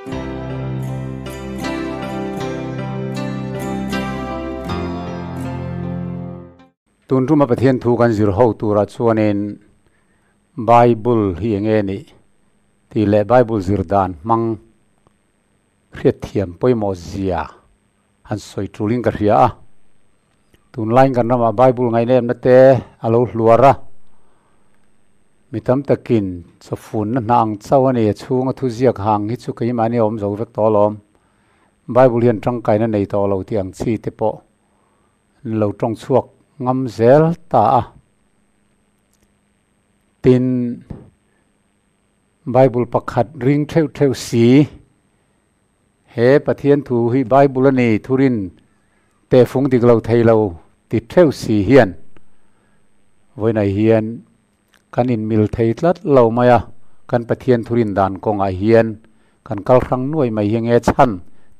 Tun tuma Pathian thu kan zir ho turah chuanin Bible hi enge nih tih leh Bible zir dan hmang hriatthiam pawimawh zia han sawi tulin ka hria a. Tunlaiin kan ramah Bible ngaihnepna te a lo hluar a, mi tam takin chawfunna hna ang chauh a ni, a chhunga thuziak hang hi chu keimahni a awm zo vek tawh alawm. Bible hian tangkaina nei tawh lo tih ang chi te pawh an lo tawng chhuak ngam zel ta a. Tin, Bible pakhat ring theuh theuh si, he Pathian thu hi Bible a ni thurin tehfung dik lo thei lo ti theuh si hian vawiinah hian kan inmil thei tlat lo mai a, kan Pathian thurin dan kawngah hian kan kal hrang nuai mai hi nge chhan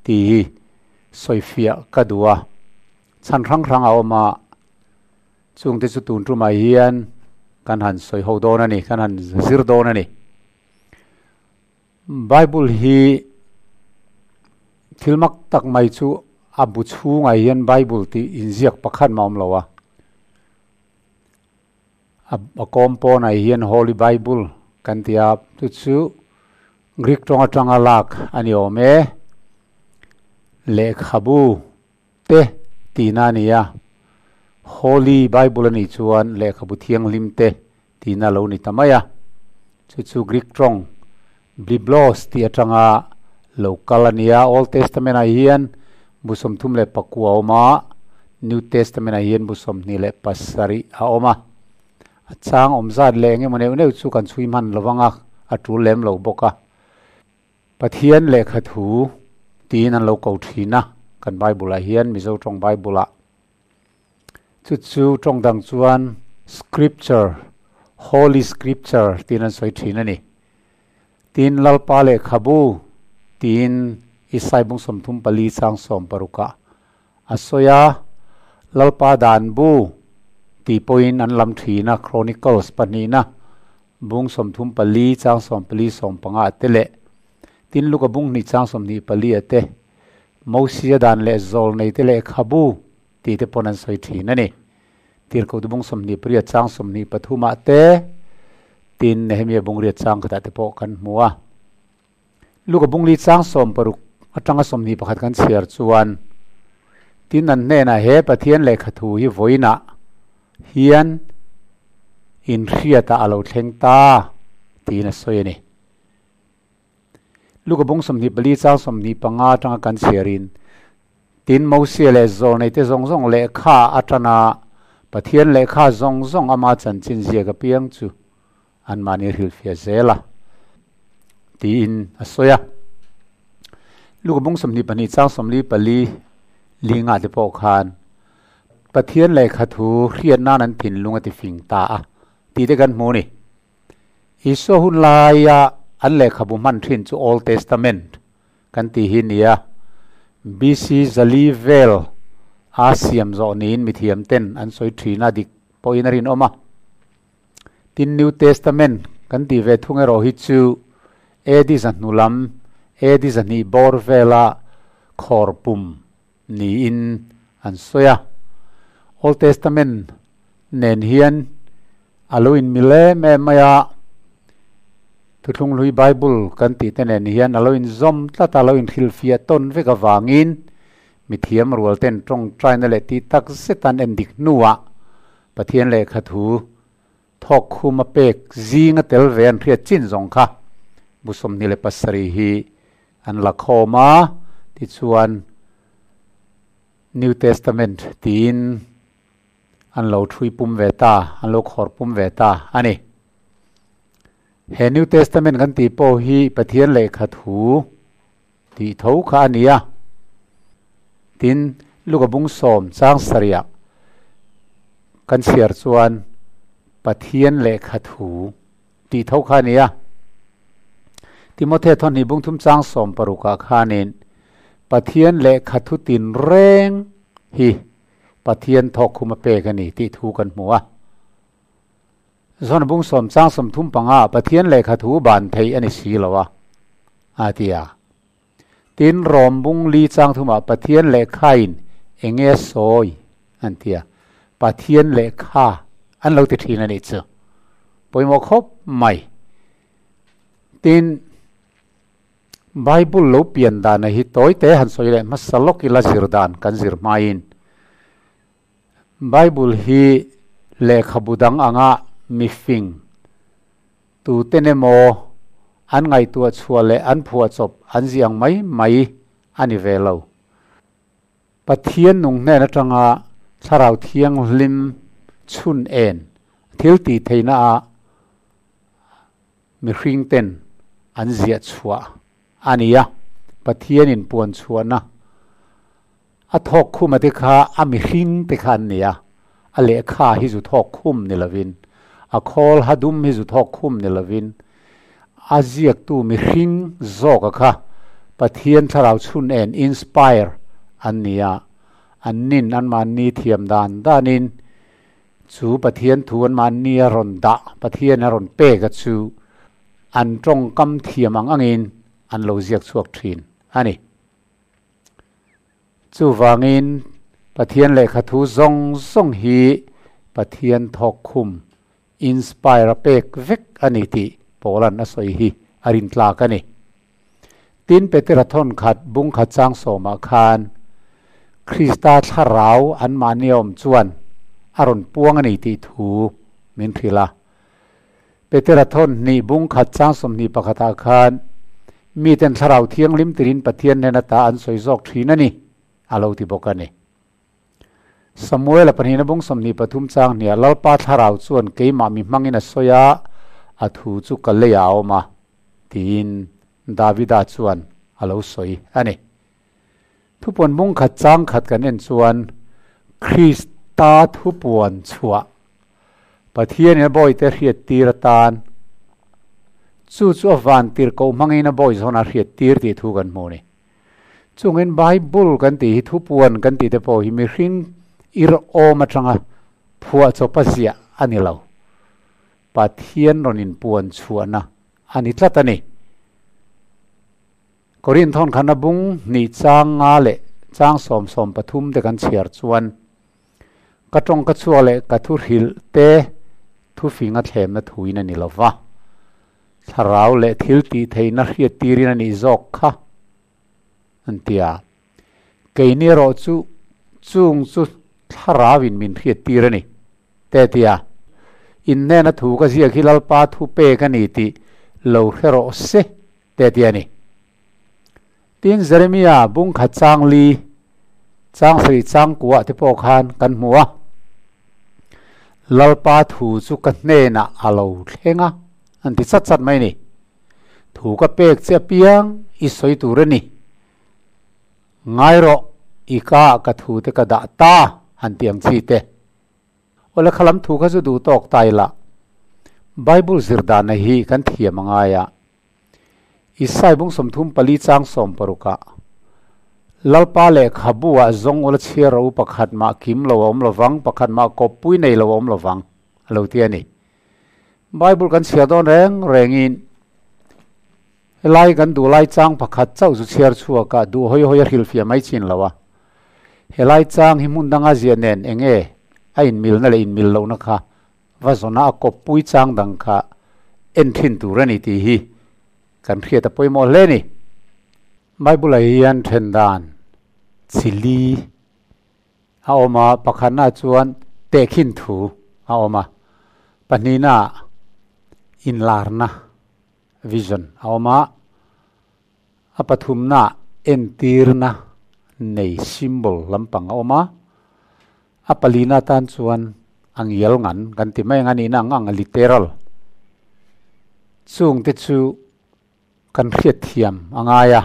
tih hi sawifiah ka duh a, chhan hrang hrang a awm a. Chungte chu tun tumah hian kan han sawi ho dawn a ni, kan han zir dawn a ni. Bible hi thil mak tak mai chu a bu chhungah hian Bible tih inziak pakhat mah a awm lo a. A kawm pawnah hian Holy Bible kan ti a, chu chu Greek tawng atanga lak a ni awm e. Lehkhabu Te tihna a ni a, Holy Bible a nih chuan lehkhabu thianghlim te tihna a lo ni ta mai a. Chu chu Greek tawng Biblos tih atanga lo kal a ni a. Old Testament ah hian bu 39 a awm a, New Testament ah hian bu 27 a awm a. A chang awm zat leh eng emaw neuh neuh chu kan chhui hman lovang a, a tul lem lo bawk a. Pathian lehkha thu tiin an lo ko thin a, kan Bible ah hian Mizo tawng Bible ah. Chu chu tawng dang chuan Scripture, Holy Scripture tiin an sawi thin a ni. Tin Lalpa lehkhabu tiin Isai bung 34 chang 16 ah a sawi a, Lalpa dan bu tih pawhin an lam thin a, Chronicles pahnihna Bung 34 chang 14 15 a te leh tin Luka bung hnih chang 24 a te, Mosia dan leh zawl nei te lehkhabu tih te pawn an sawi thin a ni. Tirhkohtu bung 28 chang 23 ah te tin Nehemia bung riat chang khatah te pawh kan hmu a. Luka bung li chang 16 atanga 21 kan chhiar chuan tin an hnenah he Pathian lehkhathu hi vawiinah hian inhriatah a lo thleng ta tiin a sawi a ni. Luka bung 24 chang 25 atanga kan chhiarin tin Mosia leh zawlneite zawng zawng lehkha atana Pathian lehkha zawng zawng ama chanchin ziak apiang chu anmahni hrilhfiah zel a tiin a sawi a. Luka bung 22 chang 44 linga te pawh khan Pathian lehkha thu hriat nan an thinlung a ti fing ta a tih te kan hmu a ni. Isua hun laia an lehkhabu hman thin chu Old Testament kan tih hi nia. BC zali vel a siam zawh niin mithiam ten an sawi thin a, dik pawhin a rinawm a. Tin New Testament kan tih ve thung erawh hi chu AD zahnu lam, AD zahnih bawr vela khawr pum niin an sawi a. Old Testament nen hian a lo inmil em em mai a, Thuthlung Hlui Bible kan tih te nen hian a lo inzawm tlat a, a lo inhrilhfiah tawn vek avangin mithiam rual ten tawngtaina leh tih tak zet an en dik hnuah Pathian lehkha thu thawk khum a pek zinga tel ve an hriat chin zawng kha bu 27 hi an la khawm a, tichuan New Testament tiin an lo thui pum ve ta, an lo khawr pum ve ta a ni. He New Testament kan tih pawh hi Pathian lehkha thu tih tho kha a ni a. Tin, Luka bung 10 chang sarih kan chhiar chuan Pathian lehkha thu tih tho kha a ni a. Timothea thawhnih bung thum chang 16 ah khanin Pathian lehkha thu tin reng hi Pathian thawk khum a pek a ni tih thu kan hmu a. Zawn bung 10 chang 35 Pathian lehkha thu ban theih a ni si lo a, a ti a. Tin, Rom bung li chang thumah Pathian lehkhain eng nge sawi an ti a, Pathian lehkha an lo ti thin a nih chu. Pawimawh khawp mai. Tin, Bible lo pian dana hi tawi te han sawi leh hmasa lawk ila zir dan kan zir hmain Bible hi lehkhabu dang anga mifing tuten emaw an ngaihtuah chhuah leh an phuahchawp an ziah ang mai mai a ni ve lo. Pathian nung hnen atanga Thlarau Thianghlim chhun en thil tih theihna ah mihring ten an ziah chhuah a ni a, Pathian in puan chhuahna a thawk khum a te kha a mihring te kha an ni a, a lehkha hi zu thawk khum ni lovin, a khawl ha dum hi zu thawk khum ni lovin, a ziaktu mihring zawka kha Pathian thlarau chhun en, inspire, an ni a, an nin anmahni thiam dan danin chu Pathian thu anmahni a rawn dah, Pathian a rawn pek a chu an tawngkam thiam ang angin an lo ziak chhuak thin a ni. Chuvangin, Pathian lehkha thu zawng zawng hi Pathian thawkkhum, inspire, a pek vek a ni tih Paula'n a sawi hi a rintlak a ni. Tin, Petera thawnkhat bungkhat chang sawmah khan Krista thlarau anmahni a awm chuan a rawn puang a ni tih thu min hrilh a. Petera thawn hnih bungkhat chang 21 ah khan miten Thlarau Thianghlim tirin Pathian hnen ata an sawi zawk thin a ni, a lo ti bawk a ni. Samuela pahnihna bung 23 chang hniah Lalpa Thlarau chuan keimah mi hmangin a sawi a, a thu chu ka leiah a awm a, tiin Davida chuan a lo sawi a ni. Thupuan bungkhat chang khat kan en chuan Krista thupuan chhuah Pathianin a bawite hriattir atan chu chu a vantir koh hmangin a bawi zawn a hriattir tih thu kan hmu a ni. Chungin Bible kan tih hi thupuan kan tih te pawh hi mihring ir awm atanga phuahchawpa ziah a ni lo. Pathian rawn inpuan chhuahna a ni tlat a ni. Korinth hawn khan a bung hnih chang nga leh chang 10 13 te kan chhiar chuan ka tawng ka chhuak leh ka thu hrilh te thu fing a thlemna thuin a ni lo va, thlarau leh thil tih theihna hriat tirin a nih zawk kha an ti a. Keini erawh chu chung chu thlarauin min hriat tir a ni te a ti a. In hnena thu ka ziak hi Lalpa thu pek a ni tih lo hre rawh se te ti a ni. Tin, Jeremia bung khat chang li, chang sarih chang kuah te pawh khan kan hmu a, Lalpa thu chu ka hnenah a lo thleng a, an ti chat chat mai ni. Thu ka pek che apiang i sawi tur a ni. Ngai rawh, i ka ah ka thu te ka dah ta, han ti ang chi te. Awle khalam thu kha chu duh tawk ta ila, Bible zir dana hi kan thiam a ngai a. Isai bung 34 chang 16 ah, Lalpa lehkhabu ah zawng ula chhiar rawh u pakhat mah kim lo a awm lovang, pakhat mah kawppui nei lo a awm lovang, a lo ti a ni. Bible kan chhiar dawn reng rengin helai kan duh lai chang pakhat chauh chu chhiar chhuak a, duh hawi hawi a hrilhfiah mai chin lo a. Helai chang hi hmun danga ziah nen eng nge a inmilna leh inmil lohna kha va zawna a kawppui chang dang kha en thin tur a ni tih hi kan hriat a pawimawh hle a ni. Bible-ah hian then dan chi li a awm a, pakhatnaah chuan tehkhin thu a awm a, pahnihnaah inlarna, vision, a awm a, a pathumnaah entirna nei, symbol, lampang a awm a, a palina atan chuan a ngial ngan kan ti mai ang a nihna ang ang a literal chungte chu kan hriat thiam a ngai a.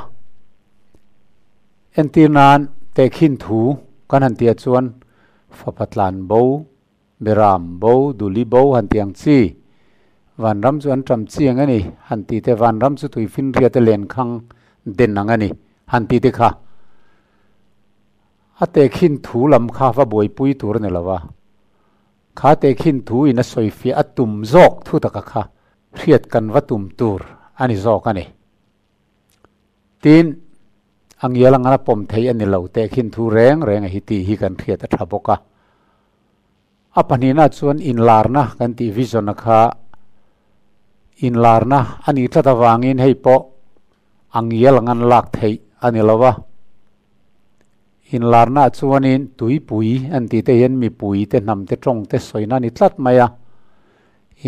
Entir nan tehkhin thu kan han tih ah chuan fapa tlan bo, beram bo, duli bo han tih ang chi, vanram chu an ṭam chi ang a ni han tih te, vanram chu tuifinriat a lenkhang den ang a ni han tih te kha a tehkhin thu lam kha va buaipui tur a ni lo va. Kha tehkhin thu in a sawifiah a tum zawk thu taka kha hriat kan va tum tur a ni zawk a ni. Tin, A ngial anga pawm theih a ni lo tehkhin thu reng reng a hi tih hi kan hriat a tha bawk a. A pahnihna chuan inlarna kan tih vision a kha inlarna a nih tlat avangin hei pawh a ngial anga an lak theih a ni lo va. Inlarna chuanin tuipui an tih te hian mipui te hnam te tawng te sawina a ni tlat mai a.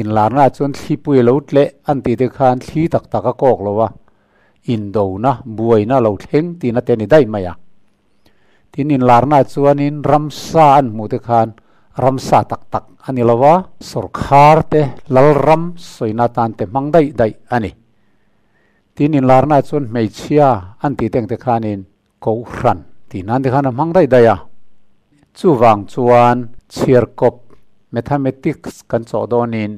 Inlarna chuan thlipui a lo tleh an tih te khan thli tak tak a kawk lo a. Indona, buaina lo thleng tihna te a ni daih mai a. Tin, inlarnaah chuanin ramsa an hmuh te khan ramsa tak tak a ni lo a, sawrkhar te, lalram sawina atan te hmang daih daih a ni. Tin, inlarnaah chuan hmeichhia an tih te ang te khanin kohhran tih nan te khan a hmang daih daih a. Chuvang chuan chhiarkawp, mathematics, kan chawh dawnin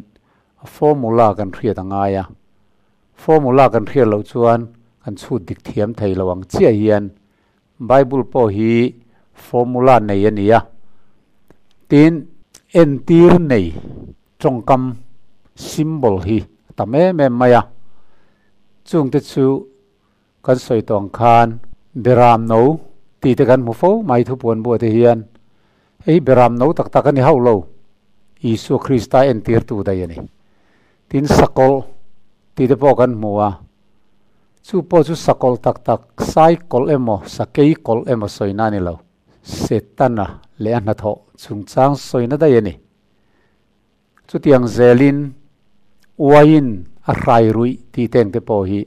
a formula kan hriat a ngai a. Formula kan hriat loh chuan kan chhut dik thiam thei lo ang chiah hian Bible pawh hi formula nei a ni a. Tin, entir nei tawngkam, symbol, hi a tam em em mai a. Chungte chu kan sawi tawh ang khan Beram no tih te kan hmu fo mai thupuan buah te hian hei hi Beram no tak tak a ni hauh lo, Isua Krista entirtu daih a ni. Tin sakawlh tih te pawh kan hmu a, chu pawh chu sakawlh tak tak sai kawlh emaw sakei kawlh emaw sawina a ni lo, Setana leh a hnathawh chungchang sawina daih a ni. Chutiang zelin uaiin a hrai ruih tih te engte pawh hi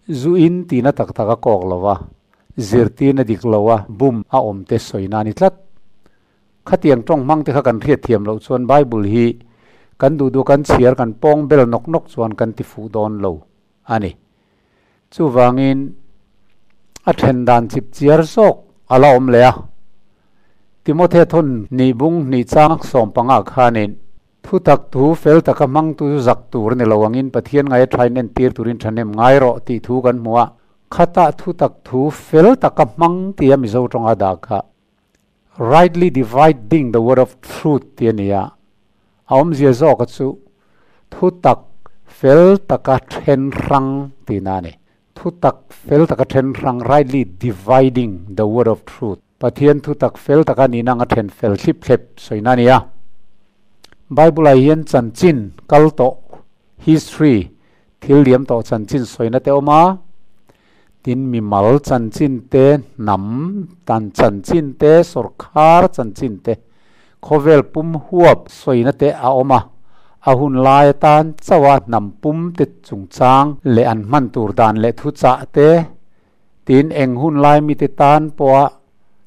zuin tihna tak tak a kawk lo va, zirtirna dik lo a bum a awm te sawina a ni tlat. Khatiang tawng hmang te kha kan hriat thiam loh chuan Bible hi kan duh duh kan chhiar kan pawng bel nawk nawk chuan kan ti fuh dawn lo a ni. Chuvangin a then dan chip chiar zawk a la awm leh a. Timothy thawn hnih bung hnih chang 15 khanin thutak thu fel taka hmangtu chu zak tur a ni lo angin Pathian ngaia thain entir turin thahnem ngai rawh tih thu kan hmu a. Khatah thutak thu fel taka hmang tia Mizo tawnga dah kha Rightly dividing the word of truth tih a ni a, a awmzia zawka chu thutak fel taka then hrang tihna a ni. Thutak fel taka then hrang, rightly dividing the word of truth, Pathian thutak fel taka nihna anga then fel thlip thlep sawina a ni a. Bible-ah hian chanchin kal tawh, history, thil liam tawh chanchin sawina te awm a, Tin, mimal chanchin te, hnam tan chanchin te, sawrkhar chanchin te, khawvel pum huap sawina te a awm a, a hun lai atan chauha hnam pum te chungchang leh an hman tur dan leh thuchah te, tin, eng hun lai mite tan pawha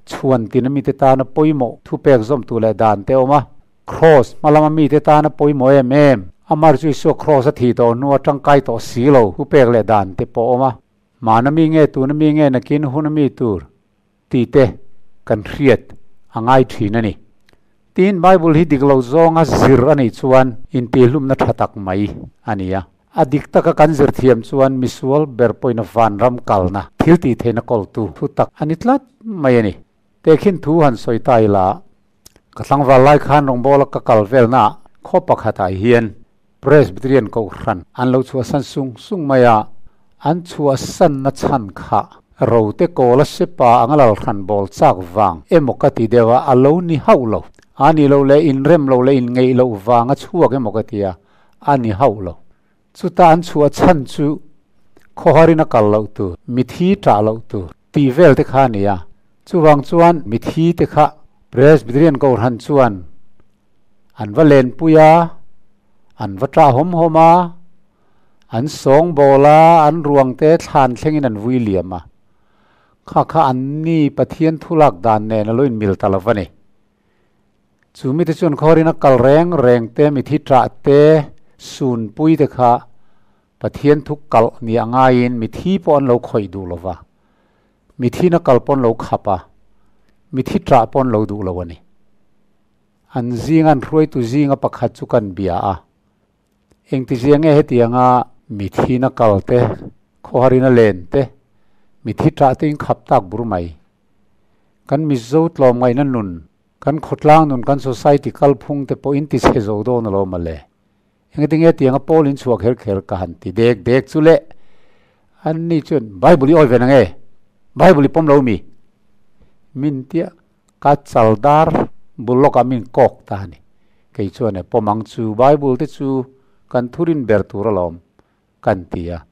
chhuan tina mite tana pawimawh thupek zawmtu leh dan te a awm a. Kraws hmalama mite tana pawimawh em em. Amar chu Isua kraws a thih tawh hnu a tangkai tawh si lo, hu pek leh dan te pawh awm a. Hmana mi nge tuna mi nge nakin hun a mi tur tih te kan hriat a ngai thin a ni. Tin, Bible hi dik lo zawnga zir a nih chuan intihlumna tha tak mai a ni a. A dik taka kan zir thiam chuan misual ber pawhin a vanram kalna thil tih theihna kawltu thu tak a ni tlat mai a ni. Tehkhin thu han sawi ta ila, ka tlangval lai khan rawngbawla ka kal velnaah khaw pakhatah hian Presbyterian Kohhran an lo chhuahsan sung sung mai a, an chhuahsanna chhan kha rote kawla sepa anga lalhran bawl chak vang emaw ka ti deuh a, a lo ni hauh lo. A ni lo leh inrem lo leh inngeih loh vanga chhuak emaw ka ti a, a ni hauh lo. Chuta an chhuah chhan chu khawharin a kal loh tur, mithi ṭah loh tur tih vel te kha a ni a. Chuvang chuan mithi te kha Presbyterian Kohhran chuan an va lenpui a, an va ṭah hawm hawm a, an sawngbawl a, an ruang te thlan thlengin an vui liam a. Kha kha anni Pathian thulak dan nen a lo inmil ta lo va ni. Chu mite chuan khawrin a kal reng reng te, mithi ṭah te, sunpui te kha Pathian thu kalh ni a ngaiin mithi pawh an lo khawih duh lo va, mithina kal pawh an lo khap a, mithi ṭah pawh an lo duh lo a ni. An zinga an hruaitu zinga pakhat chu kan bia a, Engtizia nge hetianga mithina kal te, khawharina len te, mithi ṭah te in khap tak bur mai? Kan Mizo tlawmngaihna nun Kan khawtlang nun, kan society kalphung te pawh in ti chhe zo dawn alawm mawle. Engati nge tianga Paul in chhuah kher kher ka han ti dek dek chu le. Anni chuan Bible i awi ve na nge? Bible i pawm lo mi? Min tia ka chaldar bul lawkah min kawk ta a ni. Kei chuan e pawm ang chu Bible te chu kan thurin ber tur alawm kan ti a.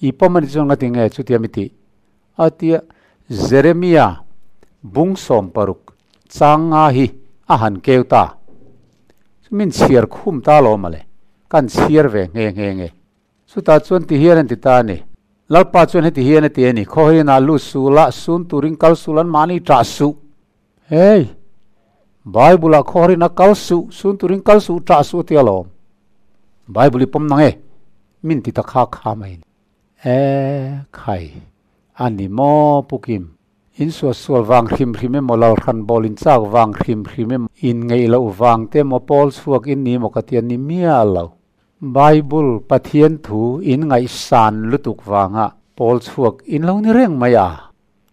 I pawm a ni chuan nga ti nge chutia mi tih? A tia Jeremia bung 60 chang nga hi a han keu ta. Min chhiar khum ta alawm ale. Kan chhiar ve nghe nghe nge. Chutah chuan ti hian an ti ta a ni. Lalpa chuan heti hian a ti a ni, Khawheinah lut suh la, sun turin kal suh la, anmahni ṭah suh. Hei! Bible-ah khawheinah kal suh, sun turin kal suh, ṭah suh a ti alawm. Bible i pawm nang e, min ti ta kha kha mai ni. E khai, a ni maw Pu Kim? In suahsual vang hrim hrim emaw, lalhran bawl in chak vang hrim hrim emaw, in ngeih loh vang te emaw, pawl chhuak in ni emaw ka ti a ni miah lo. Bible Pathian thu in ngaihsan lutuk vanga pawl chhuak in lo ni reng mai a.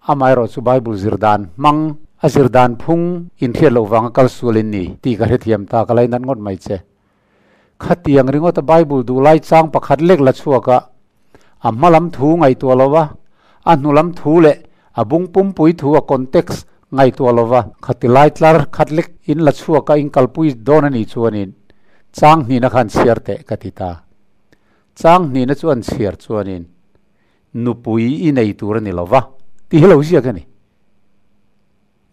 Amaherawh chu Bible zir dan hmang, a zir dan phung in hriat loh vanga kal sual in ni tih ka hrethiam ta, ka lainat ngawt mai che. Khatiang ringawta Bible duh lai chang pakhat lek la chhuak a, a hma lam thu ngaihtuah lo va, a hnu lam thu leh a bung pumpui thu a context ngaihtuah lo va, khati lai tlar khat lek in la chhuak a in kalpui dawn a nih chuanin chang hnihna kha an chhiar teh ka ti ta. Chang hnihna chu an chhiar chuanin nupui i nei tur a ni lo va tih hi lo ziak a ni.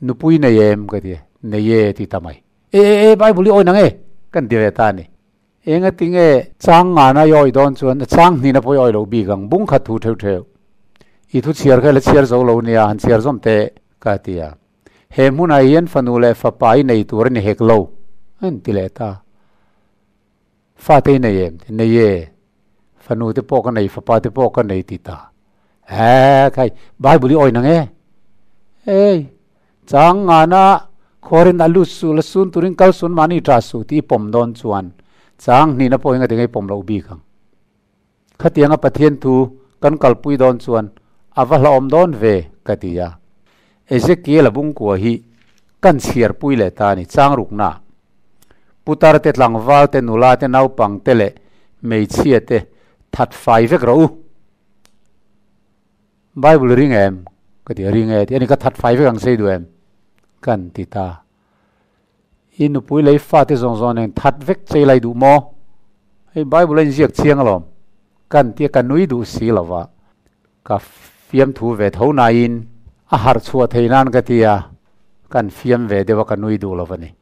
Nupui nei em ka ti, nei e ti ta mai. E e e Bible i awi nang e kan ti ve ta a ni. Engati nge chang ngana i awi dawn chuan a chang hnihna pawh i awi loh bik ang, bung khat thu theuh theuh. I thu chhiar kha i la chhiar zo lo nia, han chhiar zawm teh ka ti a. He hmunah hian fanu leh fapa i nei tur a ni hek lo, a inti leh ta. Fate i nei em? Nei e, fanu te pawh ka nei, fapa te pawh ka nei ti ta. Eeh khai, Bible i awi nang e? Ei, chang ngana khuarin a lut suh la sun turin kal sun mahni tah suh tih i pawm dawn chuan chang hnihna pawh hi nga tinge i pawm loh bik ang. Khatianga Pathian thu kan kalpui dawn chuan a va hlauhawm dawn ve ka ti a. Ezekiel a bungkua hi kan chhiarpui leh ta a ni, chang rukna. Putar te, tlangval te, nula te, naupang te leh hmeichhia te that fai vek rawh u. Bible ring em? Ka ti a, ring e ti a ni, ka that fai vek ang sei duh em? Kan ti ta. I nupui lei fate zawng zawng nen that vek chei lai duh maw? Hei Bible a inziak chiang alawm. Kan ti a, ka nui duh si lo va. Ka fiamthu ve tho nain a harh chhuah thei nan ka ti a, kan fiam ve deuh a, ka nui duh lo va ni.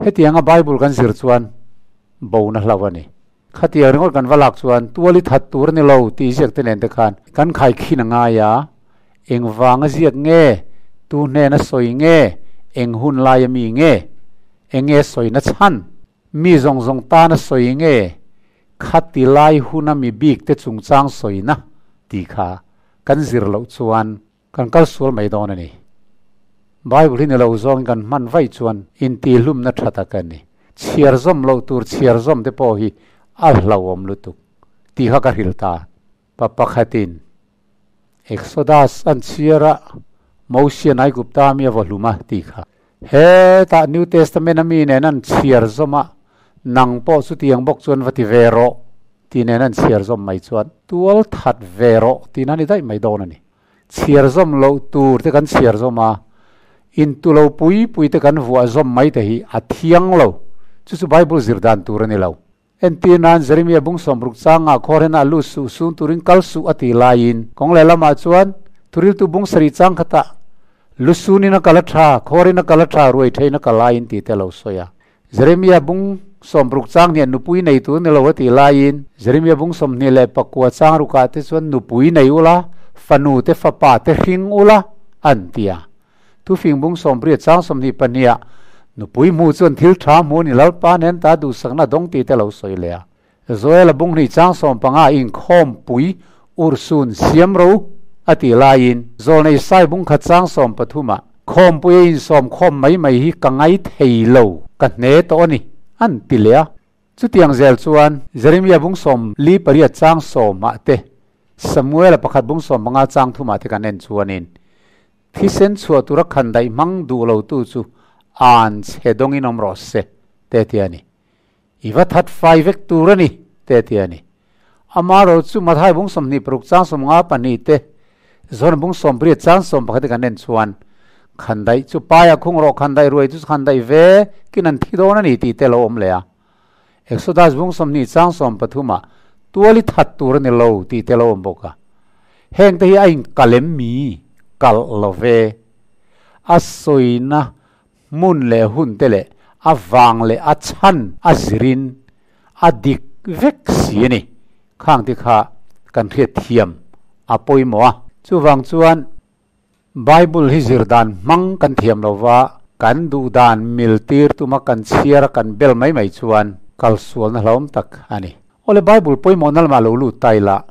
Hetianga Bible kan zir chuan bona hlauh a ni. Khatiang ringawt kan va lak chuan tual i that tur a ni lo tih ziak te nen te khan kan khaikhin a ngai a, engvanga ziak nge, tu hnena sawi nge, eng hun laia mi nge, enge sawina chhan, mi zawng zawng tana sawi nge, khati lai huna mi bik te chungchang sawina tih kha kan zir loh chuan Kan kal sual mai dawn a ni. Bible hi ni lo zawngin kan hman vaih chuan intihlumna tha tak a ni. Chhiar zawm loh tur chhiar zawm te pawh hi a hlauhawm lutuk tih kha ka hrilh ta. Pa pakhatin Exodus an chhiar a, Mosian Aigupta mi a vaw hlum a tih kha. Hetah New Testament a mi nen an chhiar zawm a, nang pawh chutiang bawk chuan va ti ve rawh tih nen an chhiar zawm mai chuan tual that ve rawh tih nan i daih mai dawn a ni. Chhiar zawm loh tur te kan chhiar zawm a, intu lo pui pui te kan vuah zawm mai te hi a thiang lo. Chu chu Bible zir dan tur a ni lo. Entir nan Jeremia bung 60 changa khawrhena a lut suh sun turin kal suh a tih laiin kawng leh lamah chuan thuriltu bung 7 chang khatah lusunin a kal a tha, khawrin a kal a tha, ruai thein a kal laiin tih te a lo sawi a. Jeremia bung 60 chang hian nupui nei tur ni lo a tih laiin Jeremia bung 29 chang rukah te chuan nupui nei ula, fanu te fapa te hring ula an ti a. Thufing bung 80 chang 22 ah nupui hmu chuan thil tha hmu ni Lalpa nen ta duhsakna dawng tih te lo sawi leh a. Joel-a bung 2 chang 15 inkhawmpui urhsun siam ro a tih laiin Zawlnei Sai bung 1 chang 13 ah khawmpui a insawm khawm mai mai hi ka ngai thei lo, ka hne tawh a ni, an ti leh a. Chutiang zel chuan Jeremia bung 48 chang 10 ah te, Samuel-a 1 bung 15 chang 3 ah te kan en chuanin thisen chhuah tura khandaih hmang duh lotu chu an chhe dawngin awm rawh se, te ti a ni. I va that fai vek tur a ni, te ti a ni. Amaherawhchu Mathai bung 26 chang 52 te, Johana bung 18 chang 11 kan en chuan khandaih chu paia khung rawh khandaih ruai chu khandaih ve kin an thi dawn a ni tih te lo awm leh a. Exodus bung 20 chang 13 ah tuali that tur a ni lo tih te lo awm bawk a. Heng te hi a inkalem mi kalh lo ve. A sawina hmun leh hun te leh a vang leh a chhan a zirin a dik vek si a ni. Khang te kha kan hriat thiam a pawimawh a. Chuvang chuan Bible hi zir dan hmang kan thiam lo va, kan duh dan mil tir tuma kan chhiar a kan bel mai mai chuan kalsualna hlauhawm tak a ni. Awle Bible pawimawhna lamah lo lut ta ila,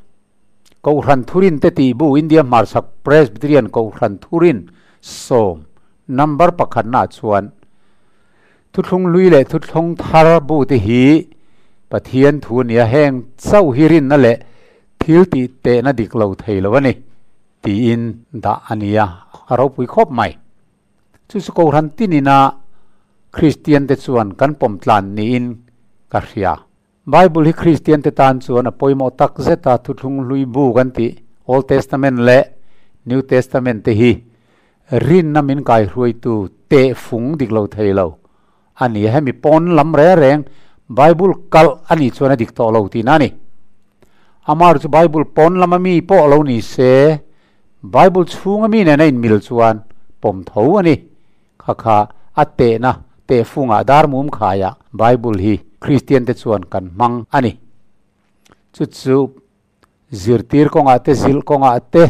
Kohhran Thurin te tih bu India hmarchhak Presbyterian Kohhran Thurin sawm number pakhatnaah chuan Thuthlung hlui leh Thuthlung thar bu te hi Pathian thu a nia, heng chauh hi rinna leh thil tih tehna dik lo thei lo a ni tiin dah a nia, a ropui khawp mai. Chu chu Kohhran tinina Kristian te chuan kan pawm tlan niin ka hria. Bible hi Kristian te tan chuan a pawimawh tak zet a, Thuthlung Hlui bu kan tih Old Testament leh New Testament te hi rinna min kaihruaitu tehfung dik lo thei lo a ni a, hemi pawn lam reng reng Bible kalh a nih chuan a dik tawh lo tihna a ni. Amah chu Bible pawn lama mi pawh lo ni se, Bible chhunga mi nen a inmil chuan pawm tho a ni. Kha kha a tehna tehfungah dar mum khaiah Bible hi Kristian te chuan kan hmang a ni. Chu chu zirtir kawngah te zilh kawngah te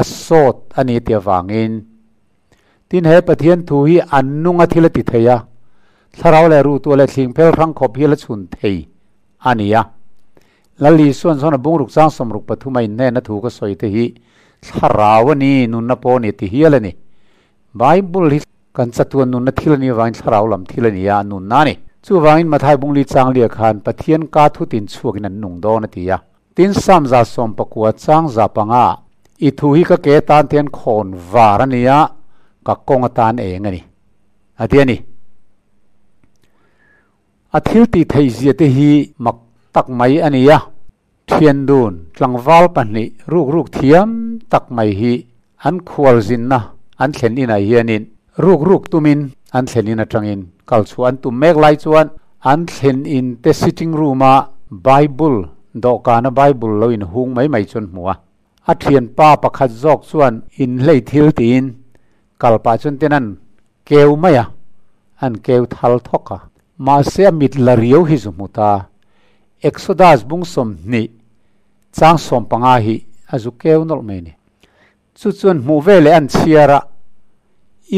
a sawt a ni tih avangin tin he Pathian thu hi an nunga thil a ti thei a, thlarau leh ruhtuah leh thlingphel hrang khawp hi a la chhun thei a ni a. Lal Isuan chuan a bungruk chang 63 a inhnenna thu ka sawi te hi thlarau a ni, nunna pawh a ni a ti hial a ni. Bible hi kan chatuan nunna thil a nih avangin thlarau lam thil a ni a, a nunna a ni. Chuvangin Mathai bungli changlia khan Pathian ka thutin chhuakin an nung dawn a ti a. Tin Psalm 19 chang 5 ah, I thu hi ka ke atan te hian khawn var a ni a, ka kawng atan eng a ni, a ti a ni. A thil tih theih zia te hi mak tak mai a ni a. Thian dun tlangval pahnih ruk ruk thiam tak mai hi an khual zinna an thlen inah hianin ruk ruk tumin an thlen in atangin kal chhuah an tum mek lai chuan an thlen in te sitting room a Bible dawhkana Bible lo inhung mai mai chu an hmu a. A thianpa pakhat zawk chuan inhlei thil tiin kal pah chuan ten an keu mai a, an keu thal thawk a. Mahse a mit la riau hi zu hmu ta. Exodus bung 20 chang 15 hi a zu keu nawlh mai a ni. Chu chuan hmuh ve leh an chhiar a,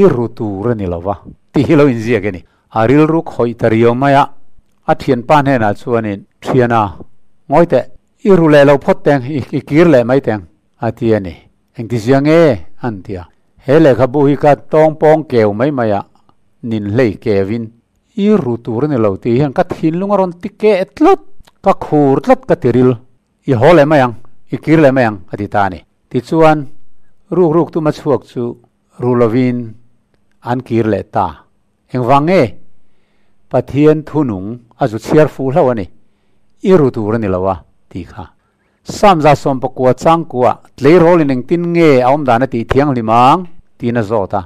i ru tur a ni lo va tih hi lo inziak a ni. A rilru khawih ta riau mai a, a thianpa hnenah chuanin, Thiana, ngawi teh, i ru leh lo phawt teng, i kir leh mai teng, a ti a ni. Engti zia nge? an ti a. He lehkhabu hi ka tawng pawng keu mai mai a, nin hlei keuin i ru tur a ni lo tih hian ka thinlung a rawn ti keh tlat, ka khur tlat ka ti ril. I haw leh mai ang, i kir leh mai ang, a ti ta a ni. Tichuan, ruk ruk tuma chhuak chu ru lovin an kir leh ta. Engvang nge? Pathian thunung a zu chhiar fuh hlauh a ni. I ru tur a ni lo a, tih kha. Psalm 19 changkua tleirawlin engtin nge a awm dan a tih thianghlim ang? tiin a zawt a.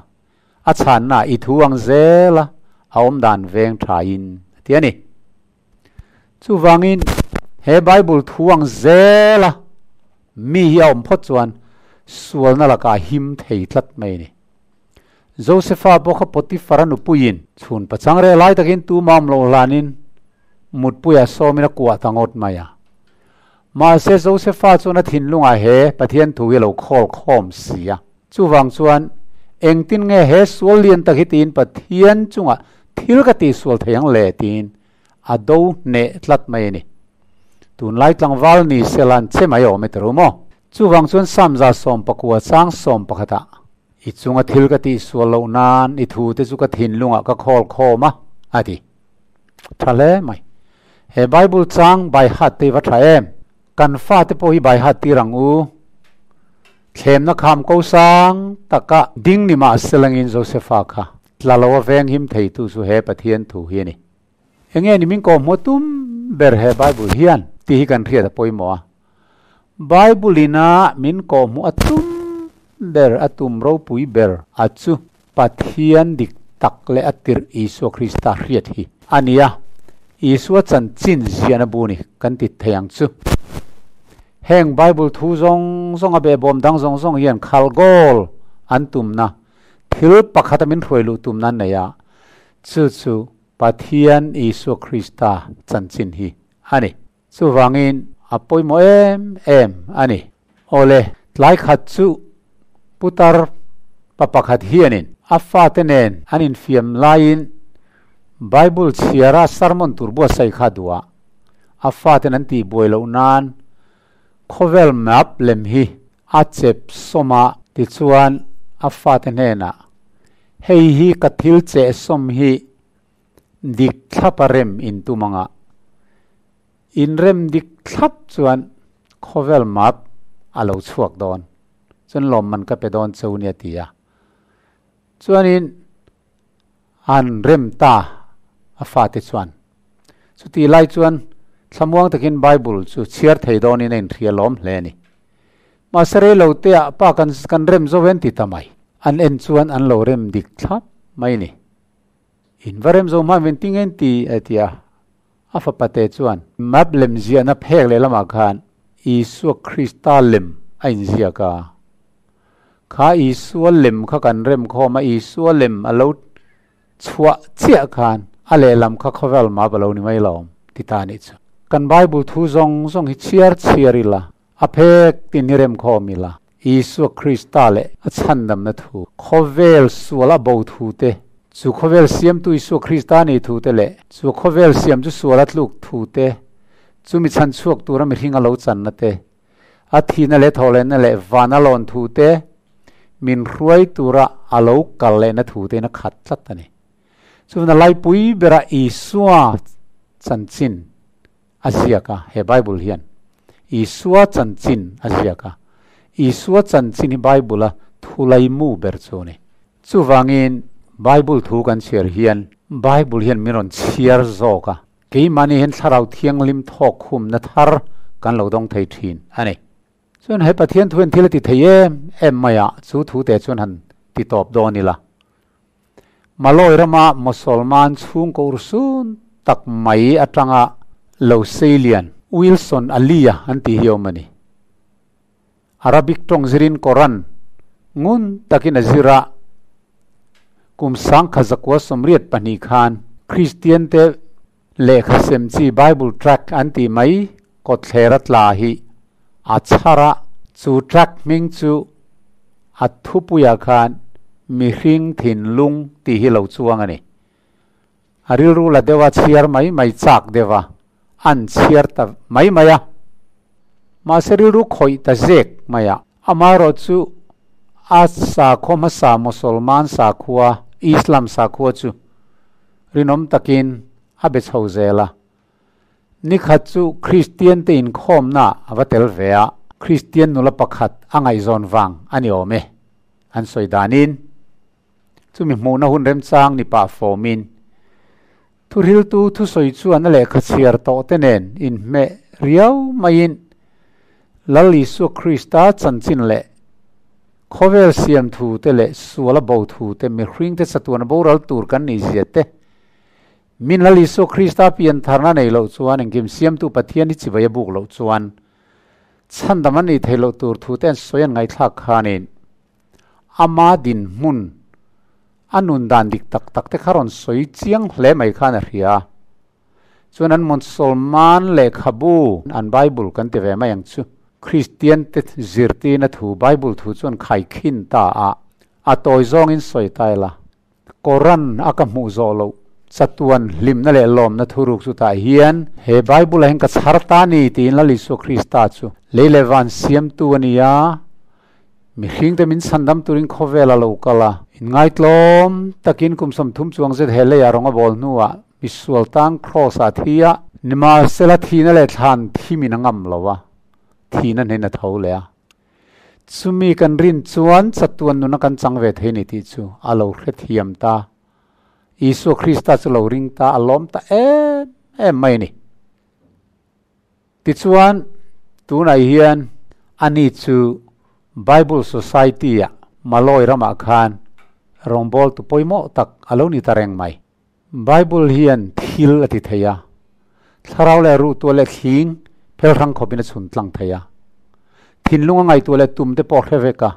A chhanna i thu ang zel a, a awm dan veng thain a ti a ni. Chuvangin he Bible thu ang zel a mi hi a awm phawt chuan sualna lakah a him thei tlat mai a ni. Josefa pawh kha Potiphar-a nupuiin chhun pachang reh lai takin tumah awm loh hlanin mutpuiah sawmin a kuah ta ngawt mai a. Mahse Josefa chuan a thinlungah he Pathian thu hi a lo khawl khawm si a. Chuvang chuan engtin nge he sual lian tak hi tiin Pathian chungah thil ka tihsual thei ang le tiin a do hneh tlat mai a ni. Tunlai tlangval ni sela an che mai awm e ti ru maw? Chuvang chuan Psalm 19 chang 11 ah I chunga thil ka tihsual loh nan i thu te chu ka thinlungah ka khawl khawm a, a ti. Tha hle mai. He Bible chang by heart te hi va tha em? Kan fate pawh hi by heart tir ang u. Thlemna kham ko sang taka ding ni mah selangin Josepha kha tla lo a veng him theitu chu he Pathian thu hi a ni. Enge ni min kawhhmuh tum ber he Bible hian tih hi kan hriat a pawimawh a. Bible ina min kawhhmuh a tum ber a tum ropui ber a chu Pathian dik tak leh a tirh Isua Krista hriat hi a ni a, Isua chanchin ziahna bu ni kan ti thei ang chu. Heng Bible thu zawng zawng a behbawm dang zawng zawng hian khal goal an tumna thil pakhata min hruai luh tumna an nei a, chu chu Pathian Isua Krista chanchin hi a ni. Chuvangin a pawimawh em em a ni. Awle, tlai khat chu putar pa pakhat hianin a fate nen an infiam laiin Bible chhiara sermon tur buatsaih kha a duh a, a faten an tihbuai loh nan khawvel map lem hi a chep sawm a, tichuan a fate hnenah, Hei hi ka thil cheh sawm hi dik thlap a rem in tum anga in rem dik thlap chuan khawvel map a lo chhuak dawn chuan lawmman ka pe dawn cheu nia ti a chuanin an rem ta a fate chuan chuti lai chuan thlamuang takin Bible chu chhiar thei dawnin a inhria lawm hle a ni. Mahse rei lo te ah pa kan kan rem zo en ti ta mai. An en chuan an lo rem dik thlap mai ni. In va rem zo hman ven ting en ti a ti a. A fapa te chuan map lem ziahna phek leh lamah khan Isua Krista lem a inziak a. Kha Isua lem kha kan rem khawm a, Isua lem a lo chhuah chiah khan a lehlam kha khawvel map a lo ni mai lo ti ta a nih chu. Kan Bible thu zawng zawng hi chhiar chhiar ila, a phek tin hi rem khawm ila, Isua Krista leh a chhandamna thu, khawvel sual a bo thu te, chu khawvel siamtu Isua Krista a nih thu te leh chu khawvel siam chu sual a tluk thu te, chu mi chhan chhuak tura mihring a lo channa te, a thihna leh thawhlenna leh van a lawn thu te, min hruai tura a lo kal lehna thu tein a khat tlat a ni. Chuvna laipui bera Isua chanchin a ziak a, he Bible hian Isua chanchin a ziak a, Isua chanchin hi Bible a thulaimu ber chu a ni. Chuvangin Bible thu kan chhiar hian Bible hian min rawn chhiar zawk a, keimahni hian Thlarau Thianghlim thawk khumna thar kan lo dawng thei thin a ni. Chuan he Pathian thu hian thil a ti thei em em mai a, chu thu te chuan han ti tawp dawn ila. Malawi rama Mosolman chhungkaw urhsun tak mai atanga lo seilian Wilson Ali-a an tih hi a awm a ni. Arabic tawng zirin Koran ngun takin a zir a, kum 1982 khan Kristian te lehkha sem chi Bible tract an tih mai kawtthler a tla hi a chhar a, chu tract hming chu A thupuiah khan mihring thinlung tih hi lo chuang a ni. A rilru la deuh a chhiar mai mai chak deuh a, an chhiar ta mai mai a. Mahse rilru khawih ta zek mai a. Amaherawh chu a sakhua hmasa Mosolman sakhua, Islam sakhua chu rinawm takin a be chho zel a. Nikhat chu Kristian te inkhawmna a va tel ve a, Kristian nula pakhat a ngaihzawn vang a ni awm e, an sawi danin. Chumi hmuhna hun remchang ni pah fawmin, thuhriltu thusawi chuan a lehkha chhiar tawh te nen inhmeh riau maiin Lal Isua Krista chanchin leh khawvel siam thu te leh suala bo thu te mihring te chatuana boral tur kan nih zia te Min Lal Isua Krista pian tharna nei loh chuan engkim siamtu Pathian hi chibai a buk loh chuan chhandam an nih theih loh tur thu te an sawi an ngaihthlak khanin ama dinhmun a nun dan dik tak tak te kha rawn sawi chiang hle mai khan a hria a. Chuan an Mosolman lehkhabu an Bible kan ti ve mai ang chu Kristian te zirtirna thu Bible thu chuan khaikhin ta a, a tawi zawngin sawi ta ila. Koran a ka hmuh zawh loh chatuan hlimna leh lawmna thuruk chu tah hian he Bible ah hian ka chhar ta a ni tiin Lal Isua Krista chu lei leh van siamtu a ni a, mihringte min chhandam turin khawvel a lo kal a. Inngaitlawm takin kum 30 chuang zet he leiah rawng a bawl hnuah misual tang Kraws ah a thi a, nimahsela thihna leh thlan thimin a ngam lo a, thihna hnen a tho leh a. Chumi kan rin chuan chatuan nuna kan chang ve thei ni tih chu a lo hrethiam ta. Isua Krista chu lo ring ta, a lawm ta em em mai a ni. Tichuan, tunah hian ani chu Bible Society ah Malawi ramah khan rawngbawltu pawimawh tak a lo ni ta reng mai. Bible hian thil a ti thei a, thlarau leh ruhtuah leh thling phel hrang khawpin a chhun tlang thei a. Thinlung a ngaihtuah leh tum te pawh hre vek a,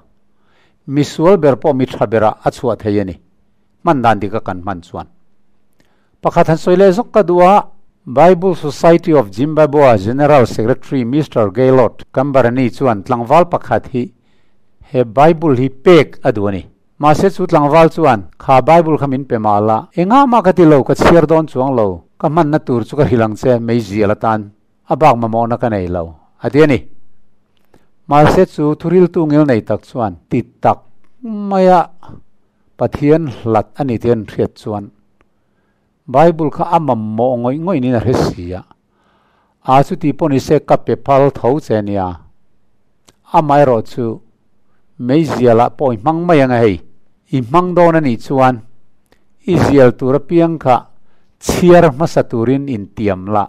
misual ber pawh mi tha berah a chhuah thei a ni. Hman dan dik a kan hman chuan. Pakhat han sawi leh zawk ka duh a, Bible Society of Zimbabwe General Secretary Mister Gaylord Kambarani chuan tlangval pakhat hi he Bible hi pek a duh a ni. Mahse chu tlangval chuan, Kha Bible kha min pe mah la, engah mah ka ti lo, ka chhiar dawn chuang lo, ka hmanna tur chu ka hrilh ang che, meizial atan a bak mamawhna ka nei lo, a ti a ni. Mahse chu thuriltu ngil nei tak chuan ti tak maia Pathian hlat a ni tih an hriat chuan Bible kha a mamawh ngawih ngawih niin a hre si a, A chuti pawh ni se ka pe phal tho che nia. Amaherawh chu meizialah pawh i hmang mai ang a hei. I hmang dawn a nih chuan i zial tur apiang kha chhiar hmasa turin intiam la,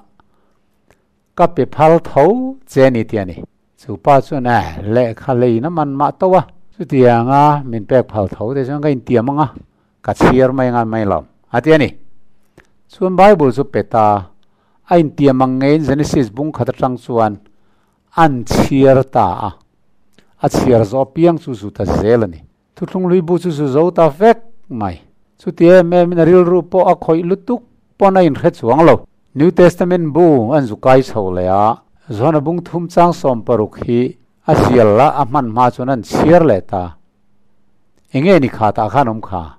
ka pe phal tho che a ni tih a ni. Chu pa chuan eh, lehkha leina man mah to a, chutianga min pek phal tho te chuan ka intiam ang a, ka chhiar mai anga mai lo, a ti a ni. Chuan Bible chu pe ta, a intiam ang ngeiin Genesis bung khat atang chuan an chhiar ta a, a chhiar zawh apiang chu zu ta zel a ni. Thuthlung hlui bu chu zu zo ta vek mai. Chuti em em in a rilru pawh a khawih lutuk pawn a inhre chuang lo. New Testament bu an zu kai chho leh a, Johana bung thum chang 60 hi a zial a, a hman hma chuan an chhiar leh ta. Enge ni kha tah khan awm kha?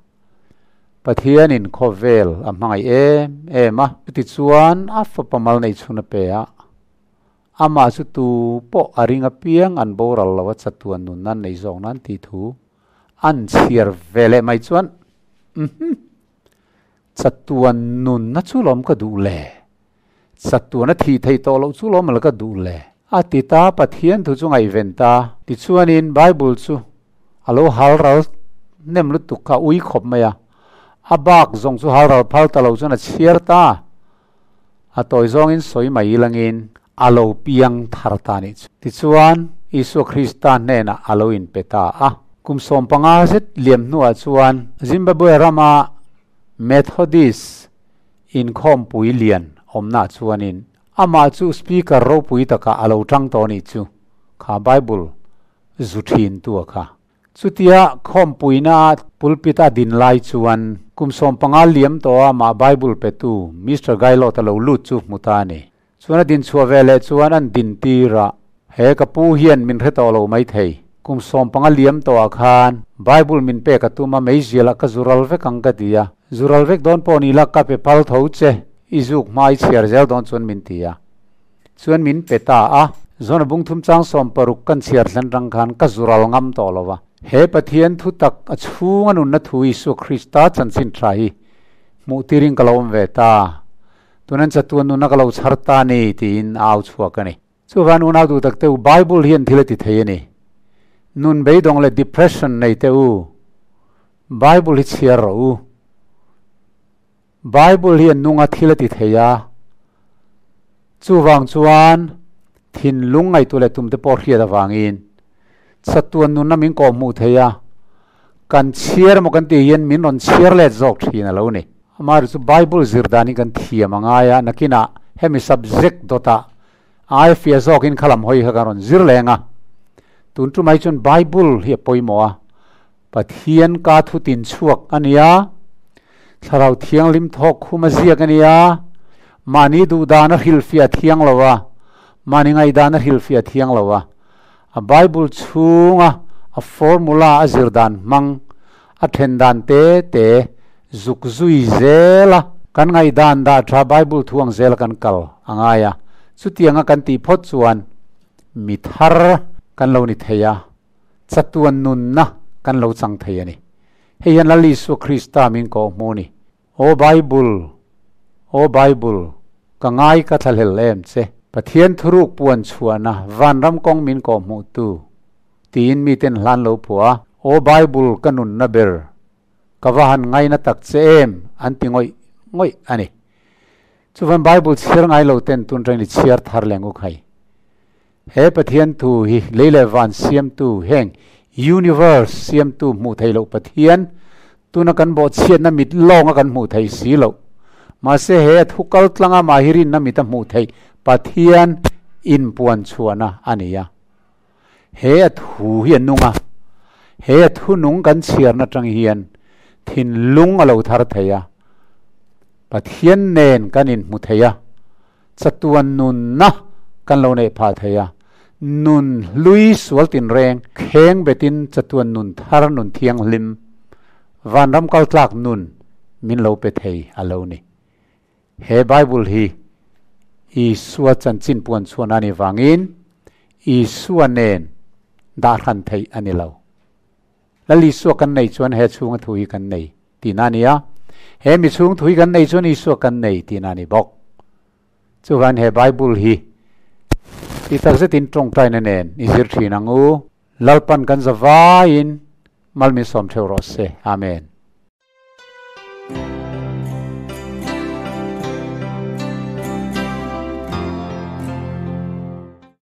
Pathianin khawvel a hmangaih em em a, chutichuan a fapa mal neih chhun a pe a. Amah chu tu pawh a ring apiang an boral lo a chatuan nun nan nei zawk nan tih thu an chhiar ve leh mai chuan Umm chatuan nunna chu lawm ka duh le, chatuan a thih theih tawh loh chu lawm la ka duh le a ti ta Pathian thu chu ngaihven ta tichuanin Bible chu a lo hal ral hnem lutuk kha ui khawp mai a, a bak zawng chu hal ral phal ta lo chuan a chhiar ta. A tawi zawngin sawi mai ilangin a lo piang thar ta nih chu. Tichuan, Isua Krista hnenah a lo inpe ta a. Kum 15 zet liam hnuah chuan Zimbabwe rama Methodist inkhawmpui lian awmnah chuanin amah chu speaker ropui takah a lo tang tawh nih chu, kha Bible zu thintu a kha. Chutia khawmpuina pulpit a din lai chuan kum 15 liam tawha mah Bible petu Mister Gaylord a lo lut chu hmu ta a ni. Chuan a din chhuah ve leh chuan an din tir a, He ka pu hian min hre tawh lo mai thei. Kum 15 liam tawhah khan Bible min pek a tum a, meizialah ka zural vek ang ka ti a. Zural vek dawn pawh ni la ka pe phal tho che, i zuk hma i chhiar zel dawn chuan min ti a. Chuan min pe ta a, Zona bung thum chang 60 kan chhiar thlen rang khan ka zural ngam tawh lo va. He Pathian thu tak a chhunga nunna thu Isua Krista chanchin tha hi hmuh tirin ka lo awm ve ta. Tunan chatuan nunna ka lo chhar ta ni tiin a au chhuak a ni. Chuvan unau duh tak te u, Bible hian thil a ti thei a ni. Nun beidawng leh depression nei te u, Bible hi chhiar rawh u. Bible hian nunga thil a ti thei a, chuvang chuan thinlung ngaihtuah leh tumte pawh hriat avangin chatuan nunna min kawh hmuh thei a, kan chhiar emaw kan tih hian min rawn chhiar let zawk thin a lo ni. Amaherawhchu chu Bible zir dan hi kan thiam a ngai a, nakinah hemi subject dawtah ai fia zawkin khalam hawi kha kan rawn zir leng a. Tun tumai chuan Bible hi a pawimawh a, Pathian ka thu tin chhuak a nia, Thlarau Thianghlim thawk khum a ziak a nia, mahni duhdan a hrilhfiah thiang lo a, mahni ngaihdan a hrilhfiah thiang lo a, a Bible chhunga a formula a zir dan hmang, a then dan te te zuk zui zel a, kan ngaihdan dah tha Bible thu ang zel a kan kal a ngai a, chutianga kan tih phawt chuan mi thar kan lo ni thei a. Chatuan nunna kan lo chang thei a ni. Hei hian Lal Isua Krista min kawh hmu ni. Aw Bible, aw Bible, ka ngai ka thlahlel em che. Pathian thuruk puan chhuahna vanram kawng min kawh hmuhtu tiin miten hlan lo phuah a. Aw Bible ka nunna ber, ka va han ngaina tak che em an ti ngawih ngawih a ni. Chuvan Bible chhiar ngai lo ten tun reng ni chhiar thar leng u khai. He Pathian thu hi lei leh van siamtu heng universe siamtu hmuh theih loh Pathian tuna kan bawhchhiatna mit lawnga kan hmuh theih si loh. Mahse he a thu kal tlanga mahirinna mita hmuh theih Pathian inpuan chhuahna a ni a. He a thu hi a nung a, he a thu nung kan chhiarna atang hian thinlung a lo thar thei a, Pathian nen kan inhmu thei a, chatuan nunna kan lo neih phah thei a, nun hlui sual tinreng kheng betin chatuan nun thar nun thianghlim vanram kal tlak nun min lo pe thei a lo ni. He Bible hi Isua chanchin puan chhuan a nih vangin Isua nen dah hran theih a ni lo. Lal Isua kan nei chuan he chhunga thu hi kan nei tihna a ni a, he mi chhung thu hi kan nei chuan Isua kan nei tihna a ni bawk. Chuvan he Bible hi ti takzetin tawngtaina nen i zir thin ang u. Lalpan kan zavaiin mal min sawm theuh rawh se. Amen.